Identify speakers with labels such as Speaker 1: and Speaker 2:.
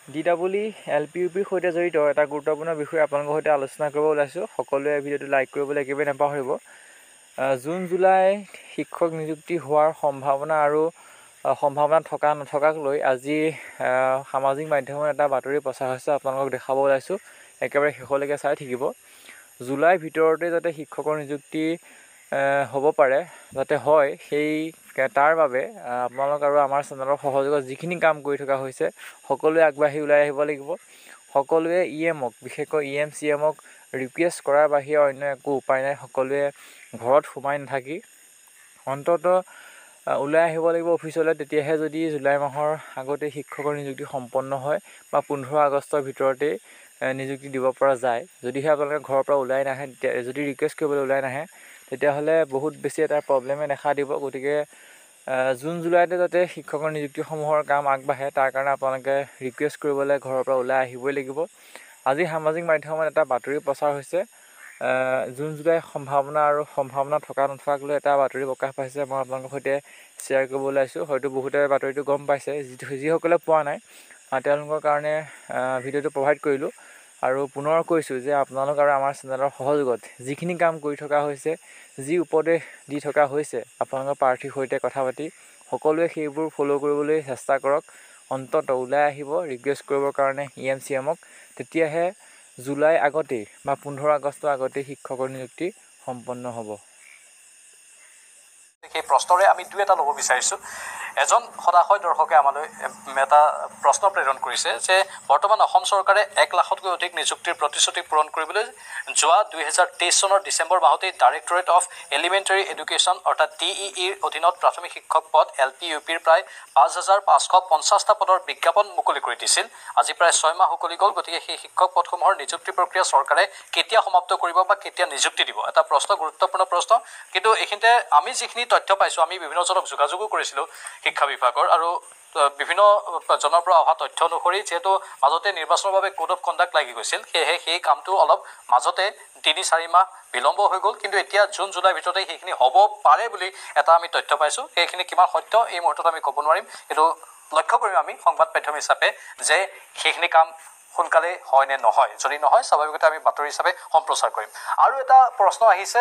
Speaker 1: D double E, L P, U পিৰ সৈতে জড়িত এটা গুৰুত্বপূৰ্ণ বিষয় আপোনালোকৰ সৈতে আলোচনা কৰিব ওলাইছোঁ। সকলোৱে ভিডিঅ'টো লাইক কৰিবলৈ একেবাৰে নাপাহৰিব। জুন জুলাই শিক্ষক নিযুক্তি হোৱাৰ সম্ভাৱনা আৰু সম্ভাৱনা থকা নথকাক লৈ আজি সামাজিক মাধ্যমত এটা বাতৰি প্ৰচাৰ হৈছে, আপোনালোকক দেখাব ওলাইছোঁ। একেবাৰে শেষলৈকে চাই থাকিব। জুলাইৰ ভিতৰতে যাতে শিক্ষকৰ নিযুক্তি হ'ব পাৰে, যাতে হয়, সেই তাৰ বাবে আপোনালোক আৰু আমাৰ চেনেলৰ সহযোগত যিখিনি কাম কৰি থকা হৈছে, সকলোৱে আগবাঢ়ি ওলাই আহিব লাগিব। সকলোৱে ই এমক, বিশেষকৈ ই এম, চি এমক ৰিকুৱেষ্ট কৰাৰ বাহিৰে অন্য একো উপায় নাই। সকলোৱে ঘৰত সোমাই নাথাকি অন্ততঃ ওলাই আহিব লাগিব অফিচলৈ। তেতিয়াহে যদি জুলাই মাহৰ আগতে শিক্ষকৰ নিযুক্তি সম্পন্ন হয় বা 15 আগষ্টৰ ভিতৰতেই নিযুক্তি দিব পৰা যায়। যদিহে আপোনালোকে ঘৰৰ পৰা ওলাই নাহে, তেতিয়া যদি ৰিকুৱেষ্ট কৰিবলৈ ওলাই নাহে, তেতিয়াহ'লে বহুত বেছি এটা প্ৰব্লেমে দেখা দিব। গতিকে জুন জুলাইতে যাতে শিক্ষকৰ নিযুক্তিসমূহৰ কাম আগবাঢ়ে, তাৰ কাৰণে আপোনালোকে ৰিকুৱেষ্ট কৰিবলৈ ঘৰৰ পৰা ওলাই আহিবই লাগিব। আজি সামাজিক মাধ্যমত এটা বাতৰি প্ৰচাৰ হৈছে, জুন জুলাই সম্ভাৱনা আৰু সম্ভাৱনা থকা নথকাক লৈ এটা বাতৰি প্ৰকাশ পাইছে। মই আপোনালোকৰ সৈতে শ্বেয়াৰ কৰিব ওলাইছোঁ। হয়তো বহুতে বাতৰিটো গম পাইছে, যিসকলে পোৱা নাই তেওঁলোকৰ কাৰণে ভিডিঅ'টো প্ৰভাইড কৰিলোঁ। আৰু পুনৰ কৈছোঁ যে আপোনালোক আৰু আমাৰ চেনেলৰ সহযোগত যিখিনি কাম কৰি থকা হৈছে, যি উপদেশ দি থকা হৈছে, আপোনালোকৰ প্ৰাৰ্থীৰ সৈতে কথা পাতি সকলোৱে সেইবোৰ ফ'ল' কৰিবলৈ চেষ্টা কৰক। অন্ততঃ ওলাই আহিব ৰিকুৱেষ্ট কৰিবৰ কাৰণে ই এম, চি এমক। তেতিয়াহে জুলাই আগতেই বা 15 আগষ্টৰ আগতেই শিক্ষকৰ নিযুক্তি সম্পন্ন হ'ব।
Speaker 2: সেই প্ৰশ্নৰে আমি দুই এটা ল'ব বিচাৰিছোঁ। এজন সদাশয় দৰ্শকে আমালৈ এটা প্ৰশ্ন প্ৰেৰণ কৰিছে যে বৰ্তমান অসম চৰকাৰে 1 লাখতকৈ অধিক নিযুক্তিৰ প্ৰতিশ্ৰুতি পূৰণ কৰিবলৈ যোৱা 2023 চনৰ ডিচেম্বৰ মাহতেই ডাইৰেক্টৰেট অফ এলিমেণ্টেৰী এডুকেশ্যন অৰ্থাৎ ডি ই ইৰ অধীনত প্ৰাথমিক শিক্ষক পদ এল পি, ইউ পিৰ প্ৰায় 5550টা পদৰ বিজ্ঞাপন মুকলি কৰি দিছিল। আজি প্ৰায় 6 মাহ উকলি গ'ল। গতিকে সেই শিক্ষক পদসমূহৰ নিযুক্তি প্ৰক্ৰিয়া চৰকাৰে কেতিয়া সমাপ্ত কৰিব বা কেতিয়া নিযুক্তি দিব? এটা প্ৰশ্ন, গুৰুত্বপূৰ্ণ প্ৰশ্ন। কিন্তু এইখিনিতে আমি যিখিনি তথ্য পাইছোঁ, আমি বিভিন্নজনক যোগাযোগো কৰিছিলোঁ শিক্ষা বিভাগৰ আৰু বিভিন্ন জনৰ পৰা অহা তথ্য অনুসৰি, যিহেতু মাজতে নিৰ্বাচনৰ বাবে কোড অফ কণ্ডাক্ট লাগি গৈছিল, সেয়েহে সেই কামটো অলপ মাজতে 3-4 মাহ বিলম্ব হৈ গ'ল। কিন্তু এতিয়া জুন জুলাইৰ ভিতৰতে সেইখিনি হ'ব পাৰে বুলি এটা আমি তথ্য পাইছোঁ। সেইখিনি কিমান সত্য এই মুহূৰ্তত আমি ক'ব নোৱাৰিম, কিন্তু লক্ষ্য কৰিম আমি সংবাদ মাধ্যম হিচাপে যে সেইখিনি কাম সোনকালে হয় নে নহয়। যদি নহয়, স্বাভাৱিকতে আমি বাতৰি হিচাপে সম্প্ৰচাৰ কৰিম। আৰু এটা প্ৰশ্ন আহিছে।